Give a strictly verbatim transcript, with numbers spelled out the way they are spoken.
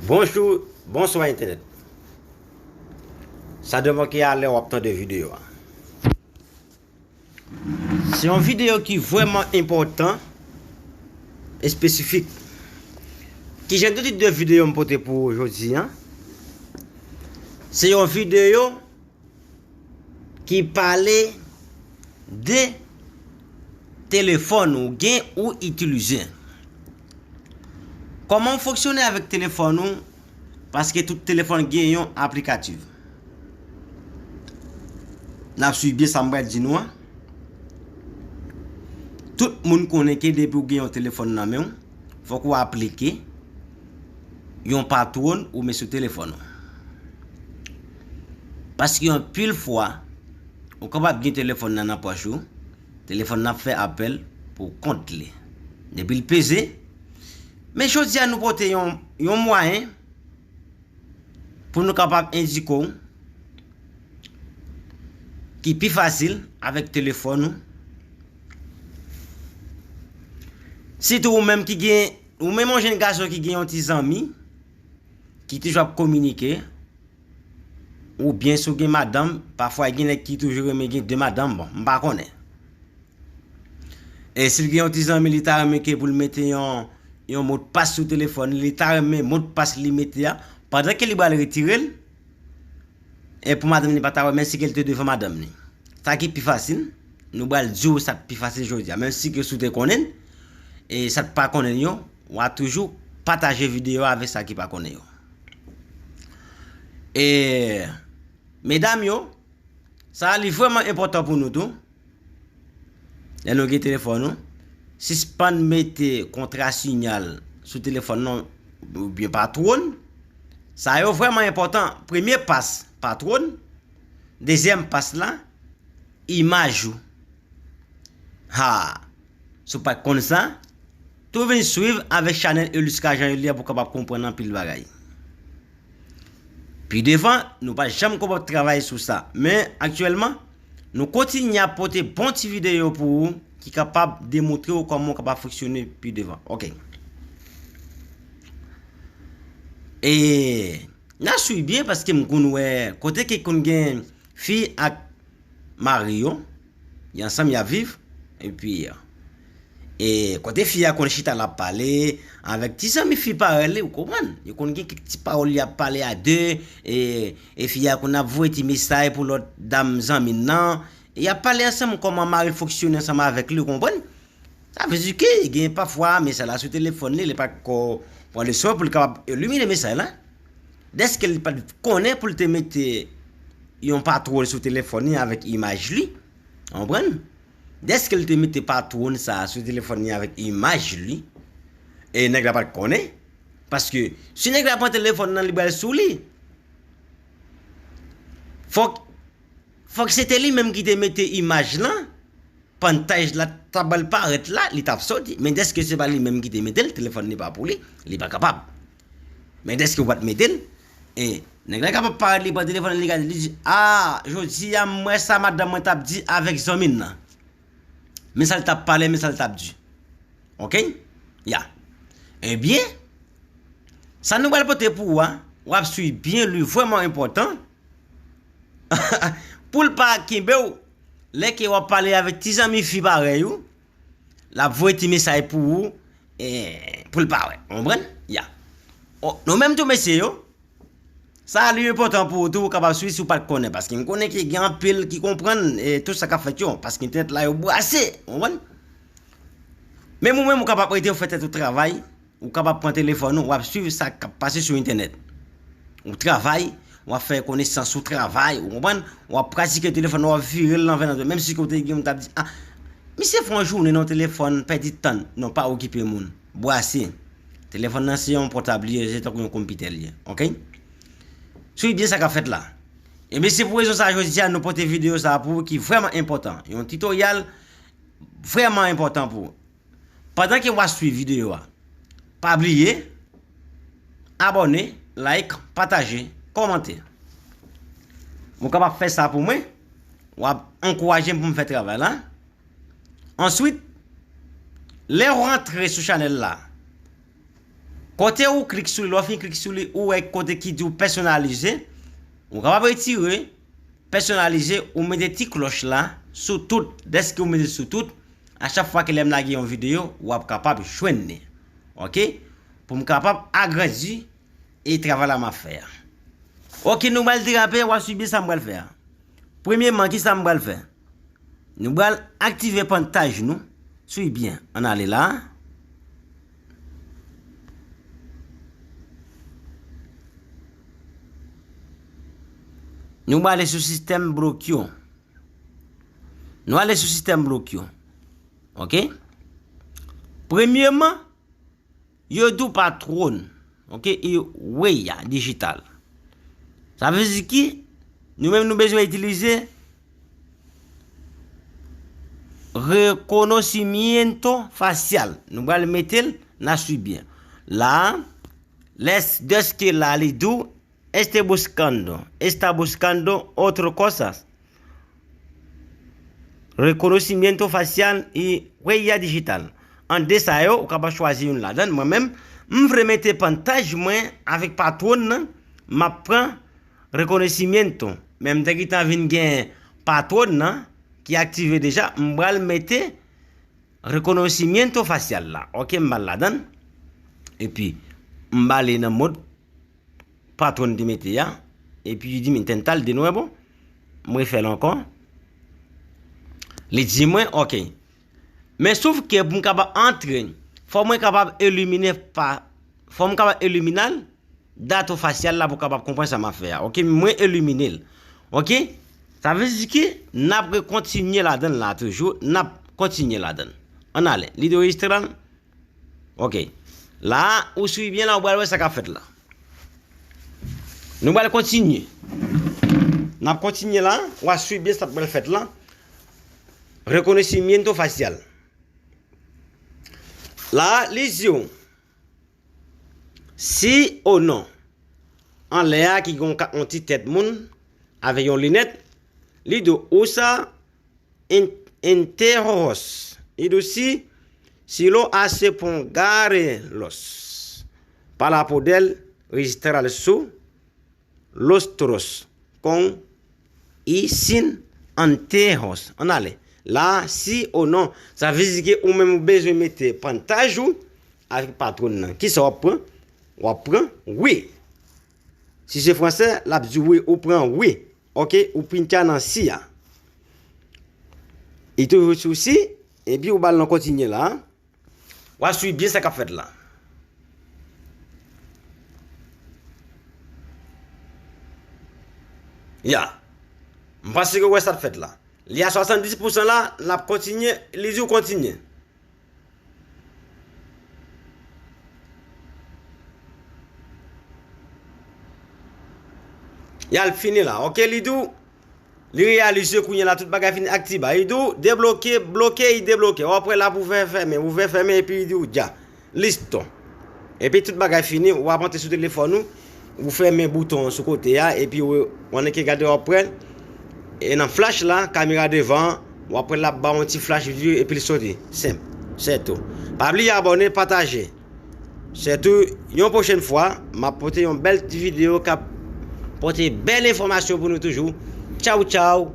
Bonjou, bonswa entènèt. Sa depann ki alè w ap tande videyo a. Se yon videyo ki vrèman enpòtan, espesifik. Kijan de tit de videyo m pote pou ou jodi a? Se yon videyo ki pale de telefòn ou gen ou itilize. Kòman w fonksyone avèk telefòn ou? Paske tout telefòn gen yon aplikatif. N ap swiv byen sa m pral di nou an. Tout moun konnen ke depi w gen yon telefòn nan men w, fòk ou aplike yon patwòn ou met sou telefòn ou. Paske anpil fwa, ou kapab gen telefòn nan nan pòch ou, telefòn nan ap fè apèl pou kont li. Depi l peze, men jodi a nou pote yon, yon mwayen pou nou kapab endike w ki pi fasil avèk telefòn ou. Sitou ou menm ki gen, ou menm yon jenn gason ki gen yon ti zanmi ki toujou ap kominike, oubyen si w gen madanm, pafwa gen nèg ki toujou renmen gen de madanm, bon, m pa konnen. E si l gen yon ti zanmi, li ta renmen ke pou l mete yon, yon modpas sou telefòn li, li ta renmen modpas li mete a, pandan ke li pral retire l, e pou madanm li pa ta wè, menm si ke l te devan madanm li. Sa ki pi fasil, nou pral di w sa k pi fasil jodi a. Menm si ke si w te konnen l, e sa k pa konnen l yo, w a toujou pataje videyo a avèk sa ki pa konnen yo. E medam yo, sa a li vrèman enpòtan pou nou tou. Lè nou gen telefòn nou, sispann mete kontra siyal sou telefòn nou oubyen patwòn. Sa yo vrèman enpòtan. Premye pas, patwòn. Dezyèm pas la, imaj ou. Ha! Si w pa t konn sa, tou vin swiv avèk chanèl Eluska Jean Elia pou w kapab konprann anpil bagay. Pi devan, nou pa janm kapab travay sou sa. Men aktyèlman, nou kontinye ap pote bon ti videyo pou ou ki kapab demontre w kòman w kapab fonksyone pi devan. Oke. E n a swiv byen paske m konn wè kote ki konn gen fi ak mari yo, y ansanm y ap viv, epi e kote fi a konn chita l ap pale avèk ti zanmi fi parèy li, ou konprann? Yo konn gen kèk ti pawòl y ap pale a de, e, e fi a konn ap voye ti mesaj pou lòt dam zanmi l nan, e y ap pale ansanm kòman mari l fonksyone ansanm avèk li, ou konprann? Sa vle di ke gen pafwa mesaj la sou telefòn li, li pa ko pran le swen pou l kapab elimine mesaj la. Dèske li pa t konnen pou l te mete yon patwòn sou telefòn li avèk imaj li, ou konprann? Dèske l te mete patwòn sa a sou telefòn li avèk imaj li, e nèg la pa t konnen, paske si nèg la pran telefòn nan, li pral sou li. Fòk, fòk se te li menm ki te mete imaj lan, pantaj la ta pral parèt la, li t ap soti. Men dèske se pa li menm ki te mete l, telefòn li pa pou li, li pa kapab. Men dèske ou pa t mete l, e nèg la kapab parèt, li pran telefòn li, li gade, li di, "A, jodi a m wè sa madanm mwen t ap di avèk zanmi l nan. Men sa l t ap pale, men sa l t ap di." Oke? Ya. Ebyen, sa nou pral pote pou ou a, w ap swiv byen, li vrèman enpòtan. Pou l pa kenbe w, lè ke w ap pale avèk ti zanmi fi parèy ou, l ap voye ti mesaj pou ou, e, pou l pa wè. Ou konprann? Ya. O, nou menm tou mesye yo, sa a li enpòtan pou ou tou, ou kapab swiv si w pa t konnen, paske m konnen ke gen anpil ki konprann, e, tout sa k ap fèt yo, paske entènèt la yo brase, ou konprann? Menm ou menm, ou kapab rete, ou fè tèt ou travay, ou kapab pran telefòn ou, w ap swiv sa k ap pase sou entènèt. Ou travay, w ap fè konesans, ou travay, ou konprann? W ap pratike telefòn, w ap vire l nan ven nan zòn. Menm si kote gen moun k ap di, "A, misye fè yon jounen nan telefòn, pèdi tan." Non, pa okipe moun. Brase. Telefòn nan se yon pòtab li ye, se tankou yon konpitè li ye. Oke? Swiv byen sa k ap fèt la. Ebyen, se pou rezon sa a, jodi a, nou pote videyo sa a pou ou ki vrèman enpòtan. Yon titoryal vrèman enpòtan pou ou. Pandan ke w ap swiv videyo a, pa bliye abòne, like, pataje, kòmante. Ou kapab fè sa pou mwen, w ap ankouraje m pou m fè travay la. Answit, lè w rantre sou chanèl la, Kote ou klik sou li, lè w fin klik sou li, ou wè kote ki di w pèsonalize. Ou kapab retire, pèsonalize, ou mete ti klòch la sou tout. Dèske ou mete sou tout, a chak fwa ke lè m lage yon videyo, w ap kapab jwenn li. Oke? Pou m kapab agrandi e travay la m ap fè a. Oke, nou pral derape, w a swiv byen sa m pral fè a. Premyèman, ki sa m pral fè? Nou pral aktive pantaj nou. Swiv byen. Ann ale la. Nou pral ale sou sistèm blok yo. Nou ale sou sistèm blok yo. Oke? Premyèman, yo di w patwòn, oke, e Huella Digital. Sa vle di ki, nou menm nou bezwen itilize reconocimiento facial. Nou pral mete l, n a swiv byen. La, les, dèske la, li di w, este buscando, está buscando otro cosas. Reconocimiento facial y huella digital. An de sa yo, ou kapab chwazi youn ladan. Mwen menm, m vle mete pantaj mwen avèk patwòn nan, m ap pran reconocimiento. Men m te gentan vin gen patwòn nan ki aktive deja, m pral mete reconocimiento facial la. Oke, m ba l ladan. Epi, m ba li nan mòd patwòn te mete a. Epi, li di m intentar de nuevo. M refè l ankò. Li di mwen, oke. Men sof ke pou m kapab antre, fò mwen kapab elimine pa, fò m kapab elimine dato fasyal la pou kapab konprann sa m ap fè a. Oke, mwen elimine l. Oke? Sa vle di ke n ap rekontinye ladan l la toujou, n ap kontinye ladan l. Ann ale. Li deregistre la. Oke. La, ou swiv byen la, ou pral wè sa k ap fèt la. Nou pral kontinye. N ap kontinye la, w a swiv byen sa k pral fèt la. Reconocimiento facial. La, li di w, si o non. Anlè a ki gen yon ka-, yon ti tèt moun avèk yon linèt, li di w, usa en-, anteojos. Li di w, si, si lo hace pongárelos para poder registrar su lostros con y sin anteojos. Ann ale. La, si o non. Sa vle di ke ou menm ou bezwen mete pantaj ou avèk patwòn nan. Kisa w ap pran? W ap pran wi. Si se fransè, l ap di wi, ou pran wi. Oke, ou pincha nan si a. Li toujou sou si, epi ou ba l nan kontinye la. W a swiv byen sa k ap fèt la. Ya. M panse ke w wè sa k fèt la. Li a swasanndis pousan la, l ap kontinye, li di w kontinye. Y al fini la. Oke, li di w, li reyalize kounye a la tout bagay fin aktive. Li di w, debloke, bloke, li debloke. W ap wè l ap ouvè, fèmen, ouvè, fèmen, epi li di w, dja. Listo. Epi tout bagay fini, w ap antre sou telefòn ou, ou fèmen bouton an sou kote a, epi w, w annik gade w ap wè l. E nan flach la, kamera devan an, w ap wè l ap ba w yon ti flach vye epi l soti. Senp. Sètou. Pa bliye abòne, pataje. Sètou, yon pwochèn fwa, m ap pote yon bèl ti videyo k ap pote bèl enfòmasyon pou nou toujou. Tchaw, tchaw.